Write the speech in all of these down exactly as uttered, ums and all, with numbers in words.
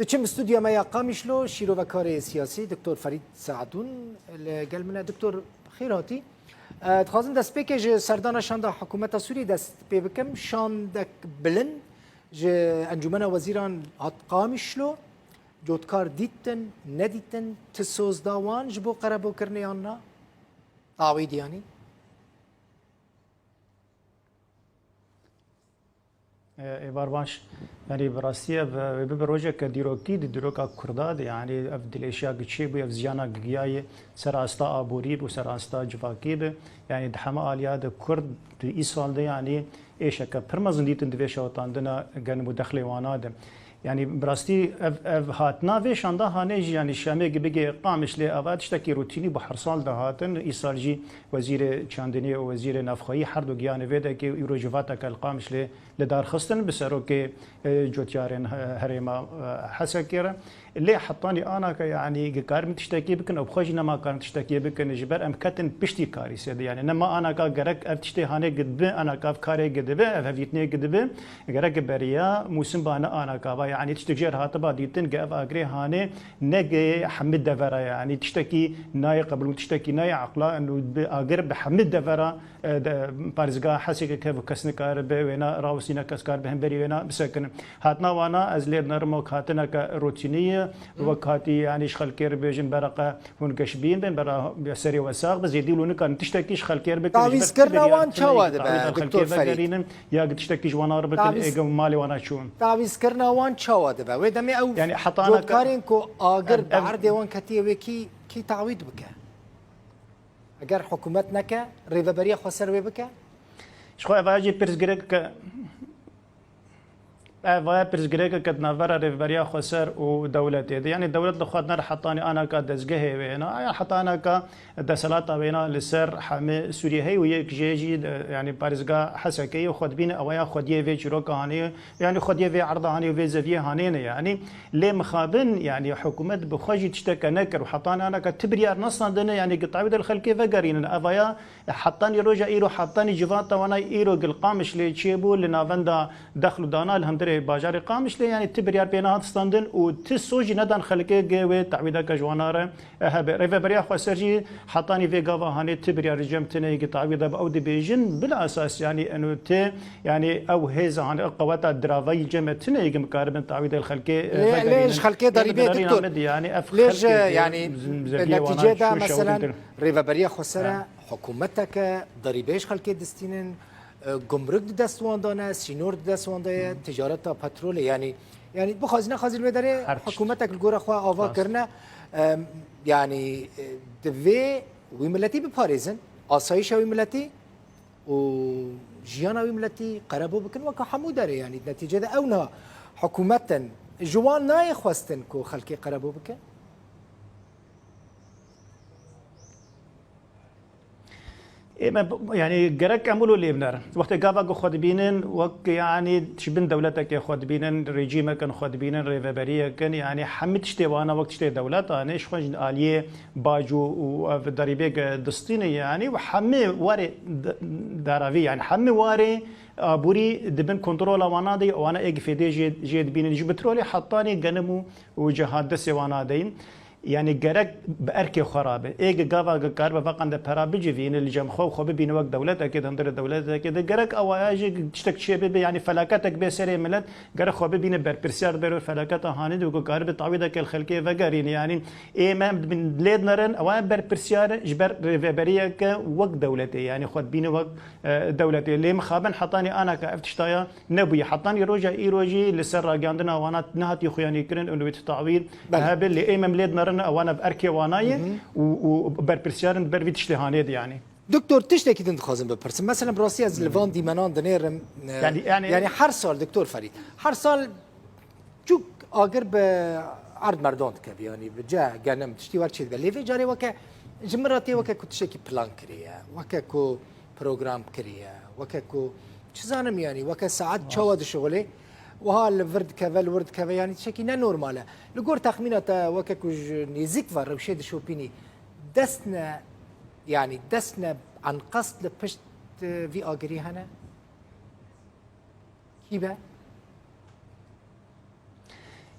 Diçim stûdya me ya Qamişlo, şîrovekarê siyasî Doktor Ferîd Saedûn li gel min e. Doktor, xêr hatî. E, dixwazim destpêkê ji serdana şanda hikûmeta Sûriyê dest pê bikim. Şandek bilind ji Encûmena Wezîran hat Qamişlo. Cotkar dîtin, nedîtin, ti soz da wan ji bo qerebûkirinê yan na? Dawî diyanî? E, êvar baş. Yanî bi rastî ev, e, wê bibe rojeke dîrokî di dîroka Kurda de, yanî ev dilêşiya giçê bû, ev ziyana gigiyayê ser asta aborî bû, ser asta civakî bi. Yanî di heme aliya de Kurd di îsal de, yanî êşeke pir mezin dîtin di vê şewitandina genim û dexlê wana de. Yanî bi rastî ev, ev hatina vê şanda hanê jî, yanî Şamê gi bigê Qamişlê, ava tiştekî rutînî bû, her sal dihatin. Îsal jî wezîrê çandiniyê û wezîrê navxweyî her du giyanê vê dekê û îro jî vateke li Qamişlê li dar xistin bi serokê, e, cotyarên he-, herêma, e, Hesekê re. Lê hetanî anaka, yanî, gi karin tiştekî bikin, ew bi xwe jî nema karin tiştekî bikin, ji ber em ketin piştî karîsê de. Yanî, nema anaka gerek ev tiştê hanê gi dibe, anaka ev karê gi dibe, ev hevdîtinê gi dibe, gerek beriya mûsim ba ne anaka ba. Yanî, tiştek jê re hatiba dîtin, gi ev agirê hanê ne gi hemî devera, yanî, tiştekî nayê qebûl, tiştekî nayê aqla, û bi agir bi hemî devera, e, de, parêzgeha Hesekê kev kes nikaribe wêna rawestîne, kes karibe hemberî wêna bisekine. Hatina wana ez lê dinerim wek hatineke rutînî ye, wek hatî, yanî ji xelkê re bêjin bereqe hûn geşbîn bin, bera serê we sax be, zêdî wilo nikarin tiştekî ji xelkê re bikin, ji ber Tawîzkirina wan çawa dibe, Doktor Ferîd? Vegerînin, ya gi tiştekî ji wana re bikin, Tawîz- êge malê wana çûn. Tawîzkirina wan çawa dibe? Wê demê ew Yanî heta anaka cotkarên ku agir ev, bi ev erdê wan ketiye wê kî, kî tawîd bike? Eger hikûmet neke, rêveberiya xweser wê bike? Ji xwe ev jî pirsgirêk ke, ev aya pirsgirêk ke di navbera rêveberiya xweser û dewletê de. Yanî dewlet li xwe dinere hetanî anaka dezgehê wê hêna, ya heta anaka desthilata wê hêna li ser hemê Sûriyê heye û yek jê jî, e, yanî parêzgeha Hesekê ye, xwedibîne ew aya xwediyê vê çîroka hanê, yanî xwediyê vê erda hanê û vê zeviyê hanê ne yanî. Lê mixabin, yanî hikûmet bi xwe jî tişteke nekir û heta anaka ti biryar nestandine, yanî gi tawîda li xelkê vegerînin. Evaya hetanî roja îro, hetanî civata wana îro gil Qamişlê çêbû li navenda dexl û dana li hundirê bajarê Qamişlê, yanî ti biryar pê nehat standin û ti soz jî nedan xelkê gi wê tawîdeke ji wana re hebe. Rêveberiya xweser jî hetanî vê gava hanê ti biryar li cem tune yê gi tawîda bi ew dibêjin, bila esas, yanî eno ti, yanî ew hêza hanê, ew qeweta diravayî cem tune yê gi mikaribin tawîda li xelkê, e, Lê, lê vegerînin. Ji xelkê derî bê, Doktor. Yanî ev Lê ji, xelkê yanî, zeviyê wana neticê de, şûşe mesela, wekî rêveberiya xweser e, Ha. hikûmeteke derîbê ji xelkê distînin, e, gumruk di dest wan de ne, sînor di dest wan de ye, Hı. ticareta petrolê, yanî, yanî bixwazî nexwazî li wê derê Her tişt. hikûmetek li gora xwe ava Rast. kirine, e, yanî, e, divê wî miletî biparêzin, asayişa wî miletî û jiyana wî miletî qerebû bikin weke hemû derê, yanî di netîcê de ew niha hikûmet in, ji wan nayê xwestin ku xelkê qerebû bike? Ê me, yanî gerek em wilo lê binerin. Wextê gava ku xwe dibînin, wek, yanî ji bin dewletekê xwe dibînin, rejîmek in xwe dibînin, rêveberiyek in, yanî hemî tiştê wana wek tiştê dewletan e, ji xwe jî aliyê bac û, û ev derîbêk distîne, yanî û hemî warê d-, daravî, yanî hemî warê aborî di bin kontrola wana de ye, wana êk fêdê jê, jê dibînin. Ji petrolê hetanî genim û, û cihad destê wana de ye. Yanî gerek bi erkê xwe re be. Ê gi gava gi karibe veqende pera bicivîne li cem xwe û xwe bibîne wek dewletekê di hundirê dewletekê de. Gerek ewaya jî tiştek çê bibe, yanî felaketek bê serê milet, gerek xwe bibîne berpirsiyar ber wê felaketa hanê de ku karibe tawîdeke li xelkê vegerîne. Yanî ê me lê dinerin, ewaya berpirsiyar e ji ber rêveberiyeke wek dewletê, yanî xwe dibîne wek, e, dewletê. Lê mixabin hetanî anaka ev tiştaya nebûye. Hetanî roja îro jî li ser ragihandina wana nehatiye xuyanîkirin û li wê tawîr Belê. hebe, lê ê me lê dinerin, ewana bi erkê wana ye Hı hı. û, û berpirsiyar in di ber vî tiştê hanê de yanî. Doktor, tiştekî din dixwazim bipirsim. Mesela bi rastî ez li van dîmenan dinêrim, e, Yanî, yanî yanî her sal, Doktor Ferîd, her sal çûk agir bi erd merdan dikeve, yanî bi ceh, genim, tiştî wer çêdibe. Lê vê carê weke ji min re tê weke ku tiştekî plan kiriye, weke ku program kiriye, weke ku çi zanim, yanî weke saet çawa dişixulê, wiha li vir dikeve, li wir dikeve, yanî tiştekî ne normal e. Li gor texmîna te, weke ku ji nêzîk ve rewşê dişopînî, dest ne, yanî dest ne enqest li pişt, e, vî agirî hene? Kî be?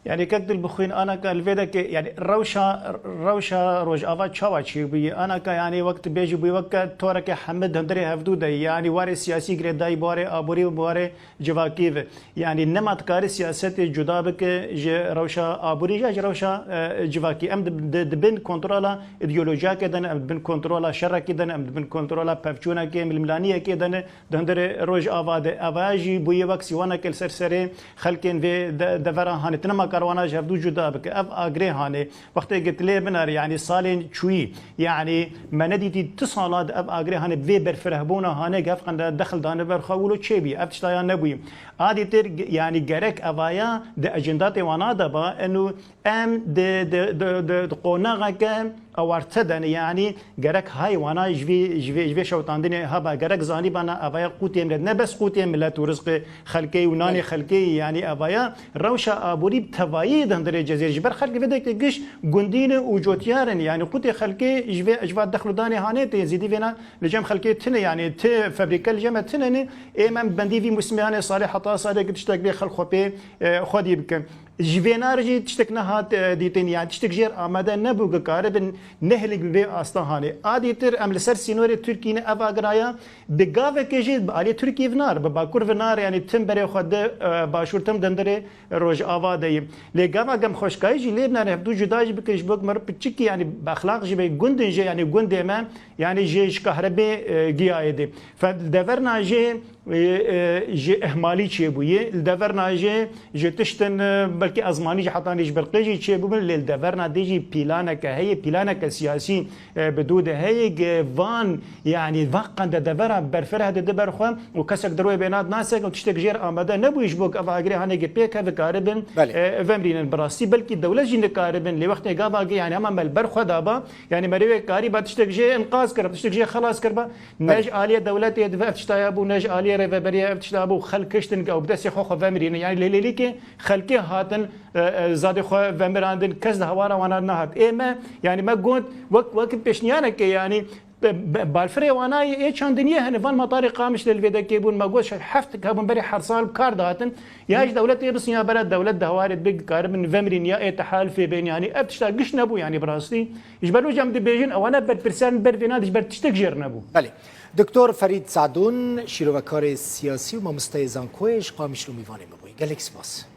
Yani kek dil bixwîn anaka li vê de ke, yani rewşa, rewşa Rojava çawa çêbûye? Anaka yani wek tu bêjî bûye wek ke toreke hemid hundirê hevdû de ye. Yani warê siyasî girêdayî bi warê aborî û bi warê civakî ve. Yani nema dikarî siyasetê cuda bike ji rewşa aborî ya ji rewşa, e, civakî. Em di, di, di bin kontrola îdeolojiyakê de ne, em di bin kontrola şerekê de ne, em di bin kontrola pevçûnekê, milmlaniyekê de ne. Di hundirê Rojava de, eva jî bûye wek sîwaneke li ser serê xelkên vê de-, devera hanê. Tu nema kar wana ji hevdû cuda bike. Ev agirê hanê. Wextê ke tu lê binarî, yanî salên çûyî, yanî me nedîtî tu sala di ev agirê hanê, bi vê berfirehbûna hanê, ke ev qende dexil dane ber xwe, wilo çêbûye. Ev tişta ya nebûye. A dîtir, yanî gerek evaya di ecendatê wana de ba, eno em di, di, di, di, di qonaxeke awarte de ne, yanî gerek hay wana ji vê, ji vê, ji vê şewitandinê heba, gerek zanîbana evaya qûtê millet, ne bes qûtê millet û rizqê xelkê û nanê Belê. xelkê, yanî evaya rewşa aborî bi tevayî di hundirê Cezîrê ji ber xelkê vê deke giş gundî ne û cotiyar in, yanî qûtê xelkê ji vê, ji va dexl û danê hanê tê, zîdî vêna li cem xelkê tune, yanî ti febrîke li cem me tune ne, ê me bendî vî mûsimê hanê salê heta salê ki tiştek vê xelk xwe pê, e, xwedî bikin. Ji vê nar jî tiştek nehat, e, dîtin, yani tiştek jêr amade nebû ki karibin nehêlin bi vê asta hanê. A dîtir em li ser sînorê Tirkiyê ne ev agiraya bi gavekê jî bi aliyê Tirkiyê vinar, bi Bakur vinar, yani tim berê xwe de, e, Başûr tim dindirê Rojava de ye. Lê gava gem xweşkayî jî lê binare hevdû cuda jî bikin ji bo meriv piçikî, yani bi exlaq jî be gundin jê, yani gundê me, yani jê ji kahrebê, e, giyayê de. Fe deverna jê e, e, ji ihmalî çêbûye. Li deverna jê ji tiştin, e, belkî ezmanî jî hetanî ji ber qê jî çêbûbin, lê li deverna dê jî pîlaneke heye, pîlaneke siyasî, e, bi dû de heye, ge van, yanî van qende devera berfireh dide ber xwe û kesek di rûyê bênat nasek û tiştek jêr amade nebûye ji bo ku ev agirê hanê ge pêk hev karibin, Belê. e, vemrînin. Bi rastî belkî dewlet jî nikaribin, lê wextê gava ge, yanî hema me li ber xwe daba, yanî merivê karî ba tiştek jê inqaz kiriba, tiştek jê xelas kiriba. Ne Belê. ji aliyê dewletê dibe ev tişta ya bû, ne ji aliyê rêveberiya ev tişta bû, xelk kiştin ew bi destê xwe xwe vemirîne. Yani lêlêlîkê xelkê hatin, e, e, zadê xwe vemirandin, kes di hawara wana nehat. Ê me, yani me got, wek, wek pêşniyaneke, yani, e, be-, balfirê wana yê ê çandiniyê hene, van matarê Qamişlê li vê dekê bûn, me got, şeş heft hebûn berê her sal bi kar dihatin. Ya ji dewletê bisin ya bera dewlet di hawarê dibe karibin vemirîn ya ê tehalifê bên, yani ev tişta giş nebû, yani bi rastî. Ji ber wê jî em dibêjin, ewana berpirsiyar ber vêna de ji ber tiştek jêr nebû. Belê. Doktor Ferîd Sadûn, şîrovekarê siyasî û mamosteyê zankoyê ji Qamişlo mîvanê me bûye. Gelek spas.